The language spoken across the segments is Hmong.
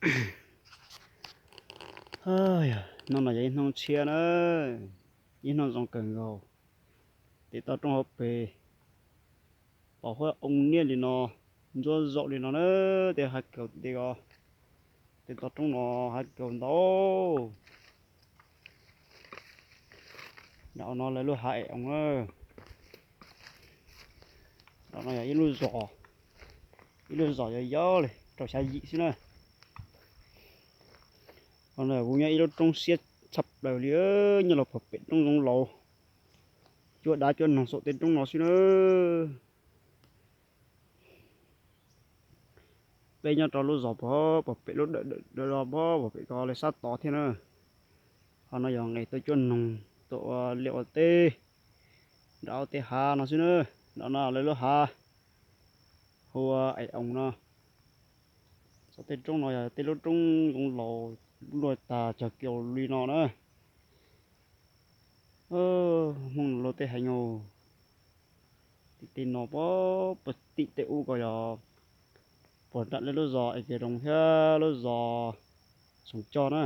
Hnub no yog ib hnub tshiab na, ib hnub zoo kawg nkaus. Tej toj roob hauv pes pom huab oo niab li no, ntsuab zaum li no na, tej hav kaus tej ko, tej toj roob no hav kaus ntau. Nram no lawv lub hav es oo na. Nram no yog ib lub zos, ib lub zos yog yau li rau xya yim xwb na. Kuv nyob ib lub roob siab tshaj plaws li, nyob los pom pem roob zoov laus, cuab dab cuab noog saum tej roob no xwb na. Peb nyob rau lub zos pog pem lub dawm dawm do pog pem ko li sab tod thiab na. Qhov no yog nqes tuaj cuab noog, tuaj ua liaj ua teb nram tej hav no xwb na. Nram no lawv lub hav hu ua es oo no. Txog tej roob no yog tej lub roob zoov laus, luaj tag cog kiag li no na. Hmoob luag tej heev, tim tej no puag tim tej ub ko yog puag nram lawv lub zos Es Kiv Roos thiab lub zos Xoom Coj na.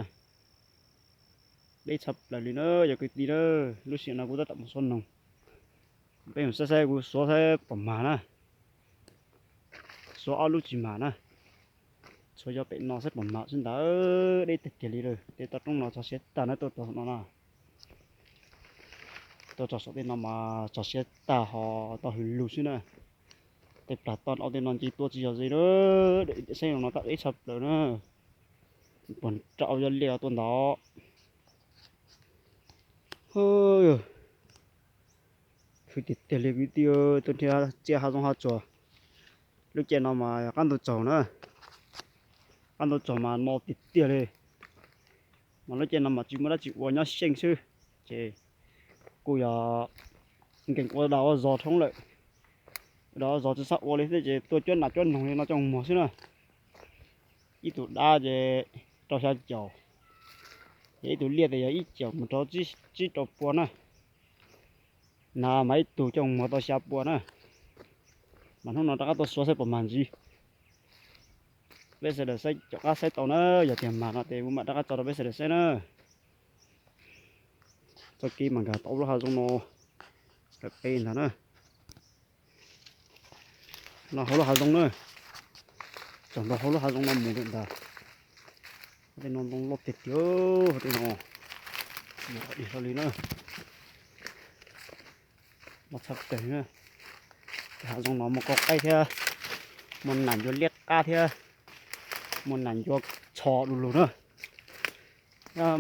Deb tshaj plaws li na yog kwv tij na. Lub sij hawm no kuv tab tom mus xuab noog, peb mus saib saib kuv xuav saib puas mag na. Xuav ob lub tsis mag na. Txhua yog pem no saib puas mag xwb ntag. Deb tiag tiag li lawm, tej toj roob no txog siav tag na, tuaj txog no na. Tuaj txog saum tej no mas txog siav tag ho tau hws lug xwb na. Tej plag toj no tej no nce tuaj tsis yog ze na. Saib no tab deb tshaj plaws na. Puag nram yog liaj tuaj ntawd. Khwv tiag tiag li kwv tij, tuaj nrhiav txiaj hav zoov hav tsuag. Lub caij no mas qab ntuj tsaug na, qab ntuj tsaug mas no tiag tiag li. Mas lub caij no mas tsis muaj dab tsi ua nyob xyeej xwb, ces kuj yog nkees ua dag ua zog thoob lawm. Dag ua zog tsis xav ua li thiab ces tuaj cuab nas cuab noog li no coj muag xwb na. Ib tug dab ces rau xya caum, ces ib tug liaj ces yog ib caum mus rau tsib rau pua na. Nas mas ib tug coj muag tau xya pua na. Mas hnub no rov qab tuaj xuav saib puas mag ntxiv. Peb sawv daws saib caum qab saib tau na, yog tias mag no ces kuv mam rov qab tso rau peb sawv daws saib na. Txoj kev mas nkag tau lub hav zoov no lawm peb ntag na. No hauv lub hav zoov na, txog ntua hauv lub hav zoov no mus lawm ntag. Tej no ntoo loj tiag tiag, tej no dig hlo li na. Loj tshaj plaws na. Hav zoov no muaj kauj qaib thiab, muaj nas ncua liab qab thiab, muaj nas ncua txho du lug na.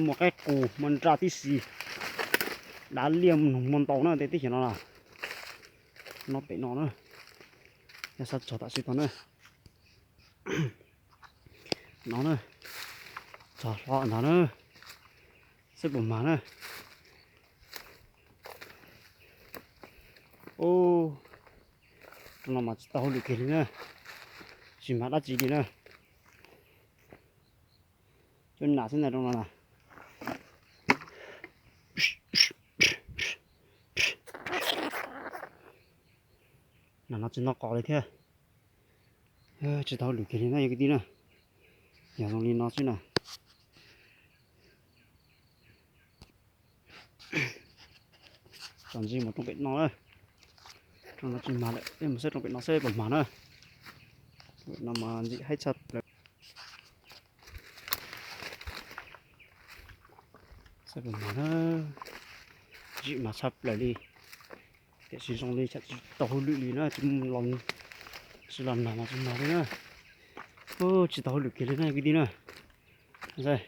Muaj qaib qus, muaj nraj tib si, dav liaj noog muaj ntau na tej teb chaws no na. No pem no na, yog sab txog tam sim tod na. No na, txog hlo ntag na, saib puas mag na. Ub, rau no mas tsis tau hauj lwm kiag li na, tsis mag dab tsi li na. Cuab nas xwb ntag rau no na. Nas no tsis noj qos li thiab. Tsis tau hauj lwm kiag li na yog kwv tij na. Yog zoo li no xwb na. Txog ntxiv mus rooj pem no na. Rooj no tsis mag lawm, peb mus saib rooj pem no saib puas mag na. Rooj pem no mas ntxim haib tshaj plaws. Saib puas mag na. Ntxim mag tshaj plaws li. Tiam sis zoo li tsam tsis tau hauj lwm li na, tsis mus los, tsis los nag mas tsis mag li na. Tsis tau hauj lwm kiag li na kwv tij na. Saib,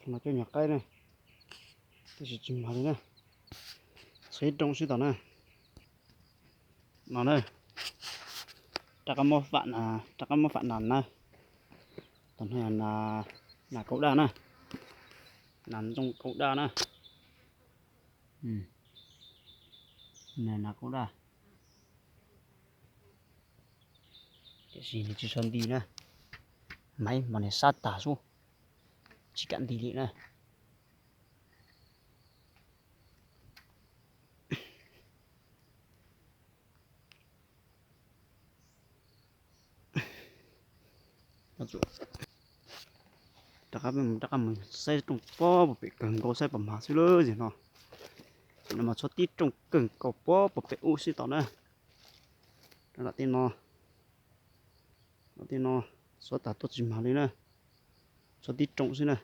no cov nyuag qaib na, tab sis tsis mag li na. Txhua ib rooj sib tom na. No na, rov qab muab fam, rov qab muab fam nas na. Tom no yog nas kaub daj na, nas ntxooj kaub daj na. Nas kaub daj, tiam sis nws tsis tshua nti na. Maiv mas nws sab tag xwb, tsis kam nti li na. Rov qab mus, rov qab mus saib rooj pob puag pem kawg nkaus, saib puas mag xwb lawm. Zaum no, zaum no mas tshuav tib rooj kawg nkaus pob puag pem ub xwb tom na. Rau nram tej no, nram tej no, xuav tas tuaj tsis mag li na. Tshuav tib rooj xwb na.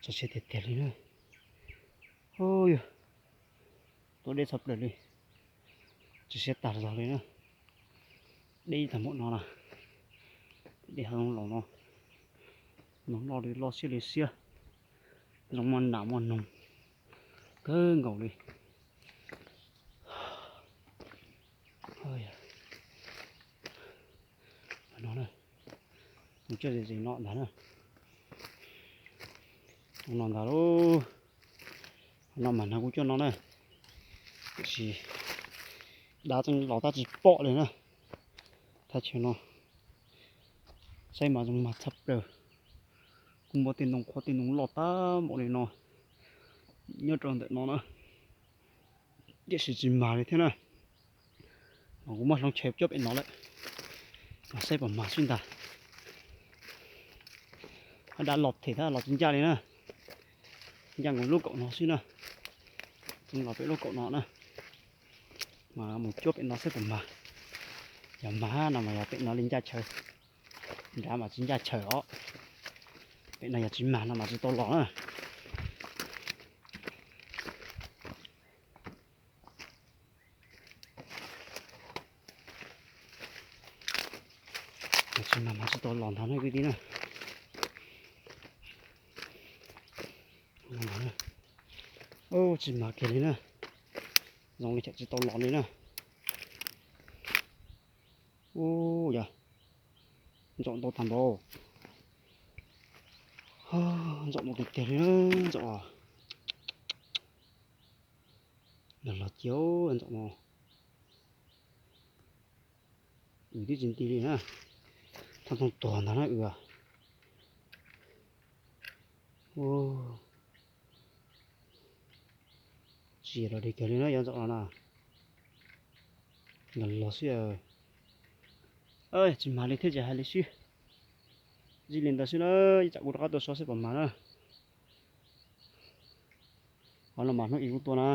Tso siab tiag tiag li na. Ub, yog tuaj deb tshaj plaws li, tso siab tag zog li na. Deb tag npaum no na, deb hav zoov laus no, noog loj li loj siab li siab, zoo muaj nam muaj noog kawg nkaus li. No, mus coj zem zem no ntag na. No ntag lauj. No mas nag kuv coj no na, tiam sis dab tseem los tab tsis pom li na. Thaj chaw no saib mas zoo mag tshaj plaws. Kuj muaj tej ntoo qhuav tej ntoo loj tag npaum li no nyob rau ntawm no na, tiam sis tsis mag li thiab na. Mas kuv muab hloov chaw coj pem no lawm, mas saib puas mag xwb ntag. Dab los them thiab los tsis ncaj li na, ncaj nkaus lub kaum no xwb na. Tseem los pem lub kaum no na, mas mus cuab pem no saib puas mag. Yog mag no mas yog pem no li ncaj chaw, nrad mas tsis ncaj chaw os. Pem no yog tsis mag no mas tsis tau los na. Tsis mag mas tsis tau los ntag na kwv tij na. Tsis mag kiag li na, zoo li chaw tsis tau los li na. Ub, yog ntsaum ntau tag npaum, ntsaum ntau tiag tiag li na, ntsaum. Los los cia ntsaum no, wb twb tsis nti li na, thaj toog tuag ntag na wb. Tsis los li kiag li na, yuav ntsaum no na, los los xwb. Tsis mag li thiab ces hais li xwb. Txij li ntawd xwb na, ib tsam kuv rov qab tuaj so saib puas mag na. Qhov no mas hnub ib kuv tuaj na,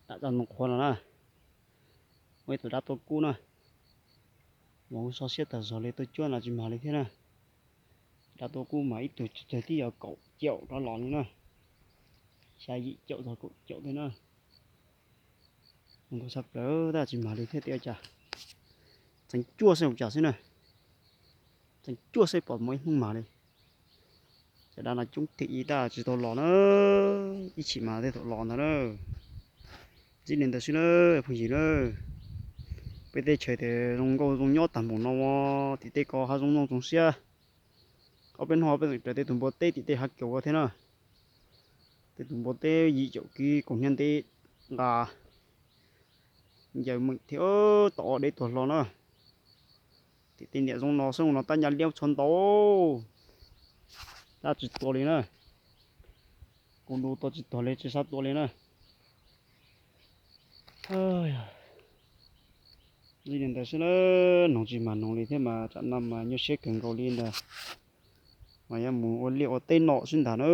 dam tau ntoo qhuav no na, muaj ib tug dab tuaj kub na, mas kuv so siab tag zog li tuaj cuab no tsis mag li thiab na. Dab tuaj kub mas ib tug tsis tag tib yog kaum caum rov los li na, xya yim caum txog kaum caum thiab na. Ntau tshaj plaws tab tsis mag li thiab tias cas, tseem cuaj saib ua cas xwb na, tseem cuaj saib puas muaj ib hnub mag li. Cov dab no coob tiag ib tab tsis tau los na, ib chim mas tej thaum los ntag na. Txij li ntawd xwb na phooj ywg na, peb teb chaws tias zoo nkauj zoo nyob tag npaum no, tim tej ko hav zoov zoo zoo siab. Ob peb hnub peb tseem raws tej tus npua teb tim tej hav kaum thiab na. Tej tus npua teb yim caum kib kaus hniav ntev nqa, ncaws meem thiab tau ob deb tuag hlo na. Tim tej niam zoo no xwb no tab nyaj liab tshua ntau, tab tsis tuag li na. Kuv du tau tsis tuag li tsis xav tua li na. Li ntawd xwb na, noog tsis mag noog li thiab mas tsam no mas nyuaj siab kawg nkaus li ntag. Mas yuav mus ua liaj ua teb no xwb ntag na.